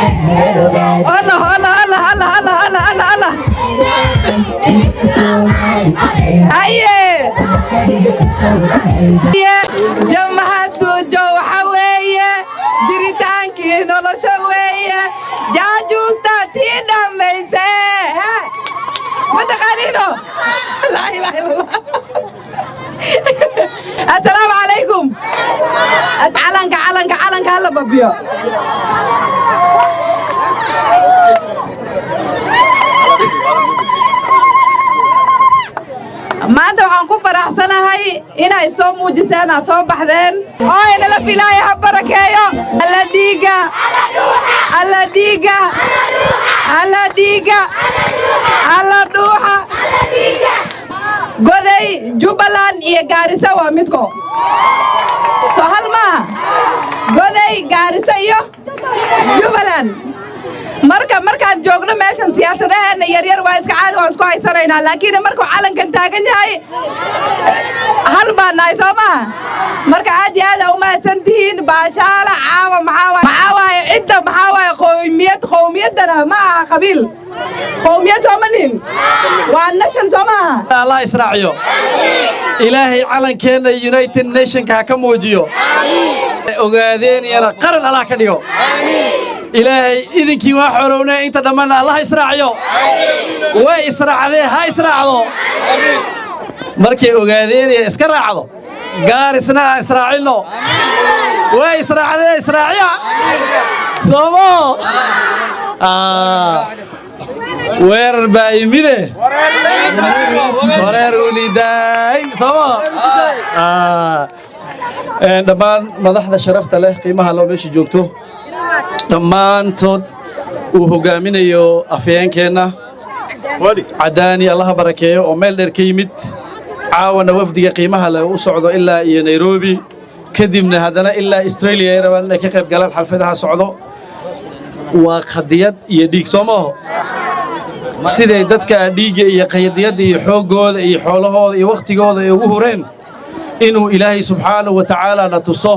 Allah, Allah, Allah, Allah, Allah, Allah, Allah, Allah. Haye, jamhadu jo waxa weeye jiritaankii nolosha weeye, jaajuusta tii dhammayse. Ma taqaaniino? Laa ilaaha illa Allah. Assalaamu calaykum. Calanka, calanka, calanka hala babiyo. Maanta waxaan ku faraxsanahay inay soo muujiseen, aad soo baxdeen oo inala filaaya. Ha barakeeyo alla dhiiga, alla dhiiga, alla dhiiga, alla dhuuxa. Goday, Jubbaland iyo Gaarisa waa midko soo hal maaha. Goday, Gaarisa iyo Jubbaland. Marka markaan joogno meeshan, siyaasadaheena yaryar waa iska caadi, waan isku haysanaynaa, laakiin markuu calankan taagan yahay, hal baan nahay, soo maha? Marka aad iyo aad aa u mahadsan tihiin. Baashaala caawa. Maxaa waaye cidda? Maxaa waaye qowmiyad? Qowmiyaddana ma aha qabiil. Qowmiyad sooma nihin? Waa nation, soo maaha? Allah israaciyo. Ilaahay calankeenna United Nationka ha ka muujiyo. Ogaadeeniyana qaran Allah ka dhigo. Ilaahay idinkii waa xorownay, inta dhammaanna Allah israaciyo. Way israacdee, ha israacdo. Markay Ogaadeeniya iska raacdo, Gaarisna aan israacinno. Way israacdee, israaciya soomo. Weerar baa yimide, wareer ulidayn soomo. Dhammaan madaxda sharafta leh, qiimaha loo meesha joogto dhammaantood, uu hogaaminayo afhayeenkeenna Cadaani, Allaha barakeeyo, oo meel dheer ka yimid caawana, wafdiga qiimaha leh u socdo ilaa iyo Nairobi, kadibna haddana ilaa Australia ay rabaan inay ka qayb galaan xalfadaha socdo. Waa qadiyad iyo dhiig, soo maaho? Siday dadka dhiigga iyo qadiyadda iyo xooggooda iyo xoolahooda iyo wakhtigooda ay ugu hureen inuu Ilaahay subxaanahu wa tacaala na tuso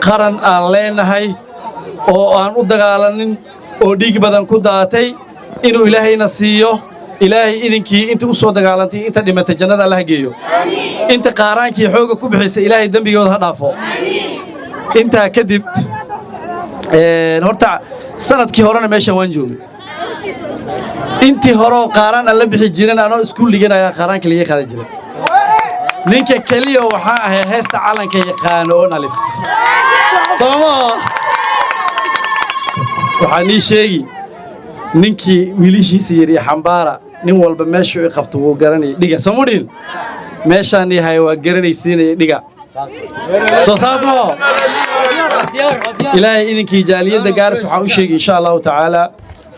qaran aan leenahay oo aan u dagaalanin oo dhiig badan ku daatay, inuu Ilaahayna siiyo. Ilaahay idinkii, inta u soo dagaalantay, inta dhimatay, jannada Allaha geeyo. Inta qaaraankii xoogga ku bixisay, Ilaahay dembigooda ha dhaafo. Intaa kadib, horta sanadkii horena meeshan waan joogay. Intii horeo qaaraan aan la bixi jirin, anoo iskuul dhiganaya qaaraanka laga qaadan jiray. Ninka keliya waxaa ahay heesta calanka yaqaano oo nalif soomo. Waxaan ii sheegi, ninkii wiilashiisa yidhi xambaara, nin walba meeshuu i qabto wuu garanayay. Dhiga sooma dhihin, meeshaan yahay waa garanaysiinaya. Dhiga soo saas mao. Ilaahay idinkii, jaaliyadda Gaaris waxaan u sheegay, insha Allahu tacaala,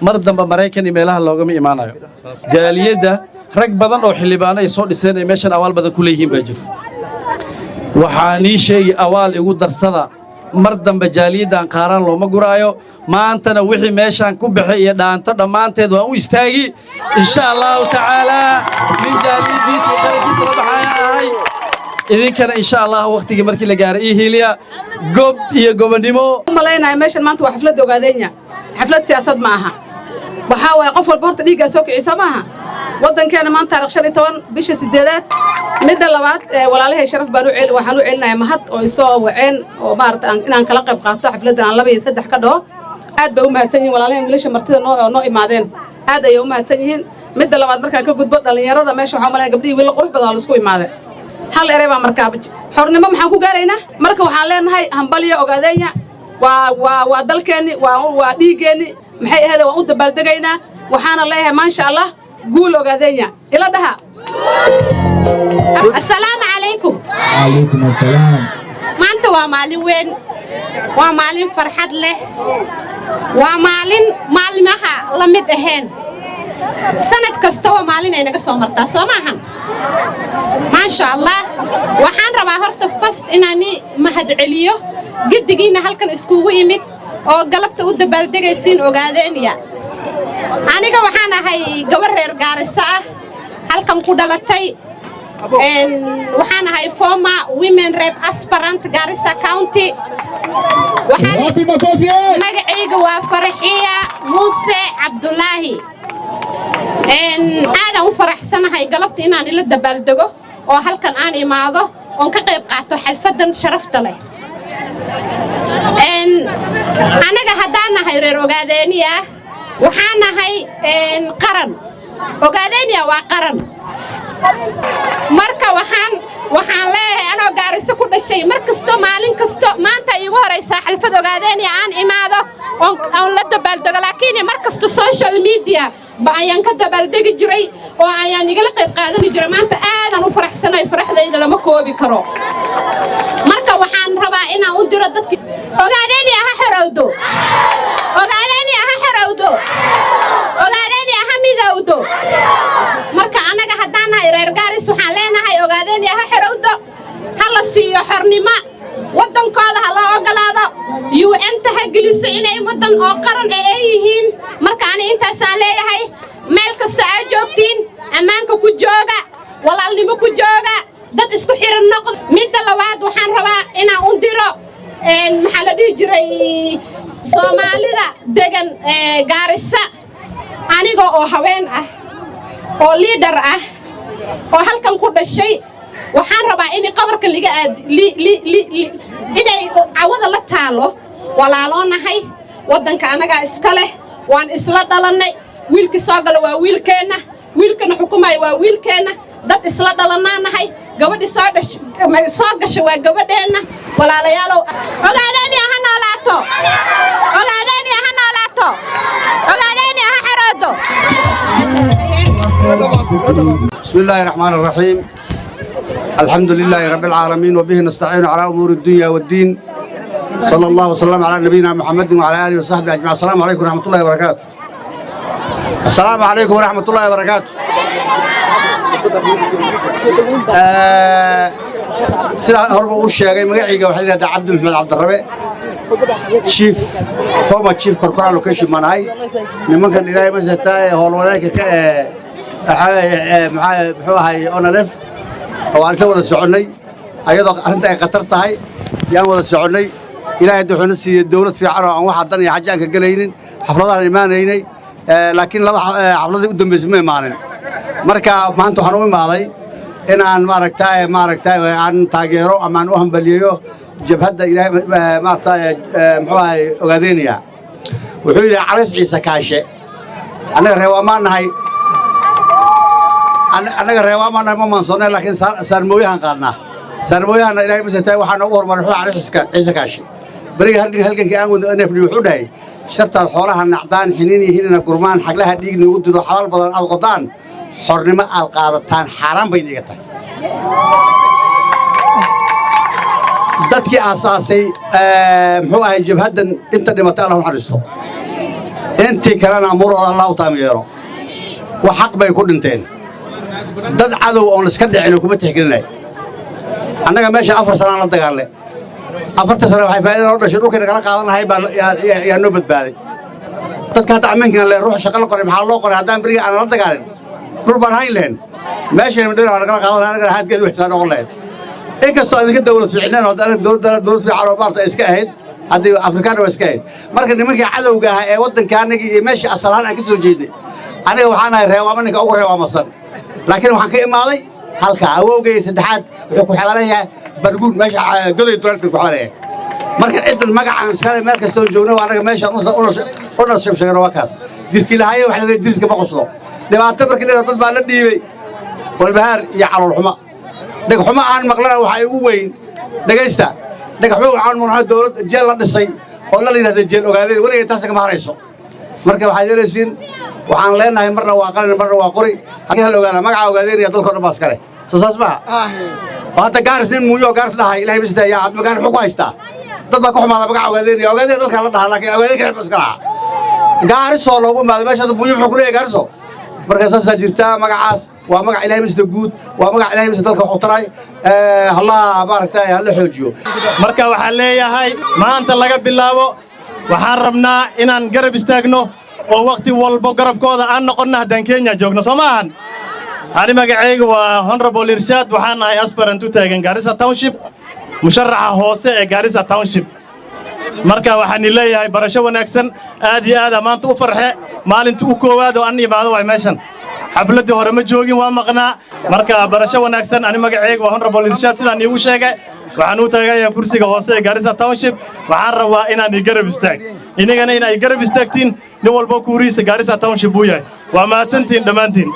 mar dambe Maraykan iyo meelaha loogama imaanayo. Jaaliyadda rag badan oo xildhibaano ay soo dhiseen ay meeshan awaal badan ku leeyihiin baa jiro. Waxaan ii sheegi, awaal igu darsada, mar dambe jaaliyaddan qaaraan looma guraayo. Maantana wixii meeshaan ku baxay iyo dhaanto dhammaanteed waan u istaagi, insha Allahu tacaalaa. Nin jaaliyaddiisa iyo qarankiisa la baxaya ahay. Idinkana insha Allah wakhtigii markii la gaaray ii hiiliya gob iyo gobonnimo. Malaynayo meeshan maanta waa xaflad Ogaadeenya, xaflad siyaasad ma aha. Waxaa waaye qof walba horta dhiiggaa soo kicisa maaha waddankeena maanta, taarikh 15 bisha sideedaad. Midda labaad, walaalahay sharaf baan u cel, waxaan u celinayaa mahad oo isoo waceen oo maarata inaan kala qayb qaato xafladdan, aan laba iyo saddex ka dhaho. Aad bay u mahadsan yihiin walaalahay wiilasha martida noo imaadeen, aad ayay u mahadsan yihiin. Midda labaad, markaan ka gudbo dhallinyarada meesha, waxaan u malaya gabdhihii wiilal qurux badan oo laisku imaadeen. Hal erey baa markaa, xornimo maxaan ku gaaraynaa? Marka waxaan leenahay hambalyo Ogaadeenya. Waa dalkeenni, waa dhiiggeenni. Maxay ahayd, waan u dabaaldegaynaa. Waxaana leeyahay, maasha Allah, guul Ogaadeenya, ila dhaha. Asalaamu calaykum. Calaykum asalaam. Maanta waa maalin weyn, waa maalin farxad leh, waa maalin maalmaha la mid ahayn. Sanad kasta waa maalin ay naga soo martaa, soo maahan? Maasha Allah. Waxaan rabaa horta first inaani mahad celiyo giddigiinna halkan iskugu imid oo galabta u dabaaldegaysiin Ogaadeenya. Aniga waxaan ahay gabar reer Gaariso ah, halkan ku dhalatay. Waxaan ahay former women rep aspirant, Garissa County. Waxaan Wapi makofi? Magacayga waa Farxiya Muuse Cabdulaahi. Aadaan u faraxsanahay galabta inaan ila dabaaldego oo halkan aan imaado oon ka qayb qaato xalfadan sharafta leh. Annaga haddaan nahay reer Ogaadeeniya, waxaan nahay qaran. Ogaadeeniya waa qaran. Marka waxaan leeyahay, anoo Gaariso ku dhashay, mar kasto, maalin kasto, maanta iigu horaysaa xalfad Ogaadeeniya aan imaado oon la dabaaldego, laakiin mar kasta social media ba ayaan ka dabaaldegi jiray oo ayaan igala qayb qaadani jiray. Maanta aadaan u faraxsanahay, faraxdayda lama koobi karo. Marka waxaan rabaa inaan u diro dadki: Ogaadeeniya ha xorowdo! Ogaadeeniya ha xorowdo! Ogaadeeniya ha midowdo! Marka annaga haddaan nahay reer Gaaris, waxaan leenahay Ogaadeeniya ha xorowdo, ha la siiyo xornimo, waddankooda ha loo ogolaado, UN-ta ha geliso inay waddan oo qaran ay yihiin. Marka ani intaasaan leeyahay. Meel kasta aad joogtiin, ammaanka ku jooga, walaalnimo ku jooga, dad isku xiran noqdo. Midda labaad, waxaan rabaa inaan u diro, maxaa la dhihi jiray, Soomaalida degan Gaarisa. Aniga oo haween ah oo leader ah oo halkan ku dhashay, waxaan rabaa in qabarka liga aad inay cawada la taalo. Walaaloo nahay, waddanka annagaa iska leh, waan isla dhalannay. Wiilkii soo gala waa wiilkeenna, wiilkana xukumaya waa wiilkeenna. Dad isla dhalannaa nahay. Gabadhii soo dhash soo gasha waa gabadheenna. Walaalayaalow, Ogaadeeniya ha noolaato! Ogaadeeniya ha noolaato! Ogaadeeniya ha xorowdo! بسم الله الرحمن الرحيم، الحمد لله رب العالمين، وبه نستعين على أمور الدنيا والدين، صلى الله وسلم على نبينا محمد وعلى آله وصحبه أجمعين. السلام عليكم ورحمة الله وبركاته. السلام عليكم ورحمة الله وبركاته. Sida horba uu sheegay, magacayga waxaa la yidhahdaa Cabdi Maxmed Cabdirabe, chief, former chief Korkora location baan ahay. Nimankan Ilaahay masataa ee howlwadeenka ka ee maxaa muxuu ahay ONLF oo aan ka wada soconnay, ayadoo arrinta ay khatar tahay yaan wada soconnay. Ilaahay hadda wuxuuna siiyey dowlad fiican oo aan wax haddan iyo xaje aan ka gelaynin. Xafladahan imaanaynay, laakiin laba xafladii u dambeysay ma imaanin. Marka maanta waxaan u imaaday in aan maaragtay aan taageero ama aan u hambaliyeeyo jabhadda Ilaahay maaragtay muxuu ahay Ogaadeynaya. Wuxuu yidhi Calays Ciise Kaashe, annaga reewaamaan nahay, annaga reewaamaan nahay, ma maansoonnay, laakiin saarmooyahan qaadnaa. Saarmooyahanna Ilaahay masataay waxaa noogu hormaray wuxuu Calays Ciise Kaashe. Beriga halgankii aan wadno NFD, wuxuu dhahay: "Shartaad xoolaha nacdaan, xiniin yihiin ina gurmaan, xaglaha dhiigni ugu dido, xabaal badan aad qodaan, xornimo aad qaadataan xaaraan bay iga tahay." Dadkii aasaasay muxuu ahay jabhaddan, inta dhimatay Allah u naxariisto, intii kalena amuurahooda Allah u taam yeelo. Wax xaq bay ku dhinteen. Dad cadow oon iska dhicin kuma tixgelinay. Annaga meesha 4 sanaan la dagaalnay. 4-ta sano waxay faa'iida noo dhashay dhulkay nagala qaadan lahay baa yaa noo badbaaday. Dadka hadda ammaankan le ruux shaqo la qoray, maxaa loo qoray? Haddaan beriga aanan la dagaalin, dhul baan hayn lahayn, meeshayna dheer waa nagala qaadan lahay, annagana haadgeed wixsaa noqon lahayd. Inkastoo idinka dawlad fiicneen oo anaga dawladda dawlad fiican oo maarta iska ahayd, haddii Afrikaanna waa iska ahayd. Marka nimankii cadowga ahaa ee waddanka anagii iyo meeshii asal ahaan aan ka soo jeednay, aniga waxaan ahay reewaama, ninka ugu reewaamasan, laakiin waxaan ka imaaday halka awowgay saddexaad wuxuu ku xabaalan yahay Barguun, meesha Goday duleedka ku xabaalan yahay. Marka cidan magacaan iskale meel kastoon joogno, anaga meeshaan u nasib sheegno waa kaas. Jirkii lahaaye waxa la jiridka ma qoslo. Dhibaato markii la dad baa la dhiibay, walbahaar iyo calool xumo, dhegxumo aan maqlana waxaa igu weyn. Dhegaysta, dhegxumo waxaan maqlana dowlad jeel la dhisay oo la yidhahda jeel Ogaadeen. Weligay taas kama harayso. Marka waxaad yeelaysiin, waxaan leenahay marna waa qalin, marna waa qori. Halkii hala ogaana magaca Ogaadeen iyo dalkoo dhan baa iskale. Soo saas maaha? Oo hadda Gaaris nin muuyo Gaaris dhahay, Ilahay masita yaa hadda Gaaris muxuu ku haystaa? Dad baa ka xumaada magaca Ogaadeen iyo Ogaadeen dalka la dhahaa, laakiin Ogaadeen kale iska lahaa. Gaarisoo loogu imaaday meesha hadda muuyo muxuu ku leeyahay Gaariso? Marka saasaa jirtaa. Magacaas waa magac Ilahay masita guud, waa magac Ilahay masita dalka wuxuu taray. Hallaa maaragtay hala xoojiyo. Marka waxaan leeyahay, maanta laga bilaabo waxaan rabnaa inaan garab istaagno oo wakhti walbo garabkooda aan noqonno haddaan Kenya joogno. Soo maahan? Ani magacayga waa Honorable Irshaad. Waxaan nahay aspirant u taagan Garissa Township, musharaxa hoose ee Garissa Township. Marka waxaan leeyahay barasho wanaagsan. Aad iyo aada maanta u farxe. Maalinta u koowaad oo an imaado waay meeshan. Xafladdii hore ma joogin, waa maqnaa. Marka barasho wanaagsan. Ani magacayga waa Honorable Irshaad, sidaan iigu sheegay. Waxaan u taagayaa kursiga hoose ee Garissa Township. Waxaan rabaa inaan i garab istaag, inagana in ay garab istaagtiin. Nin walbo kuurihiisa Garissa Township buu yahay. Waa mahadsantihiin dhammaantiin.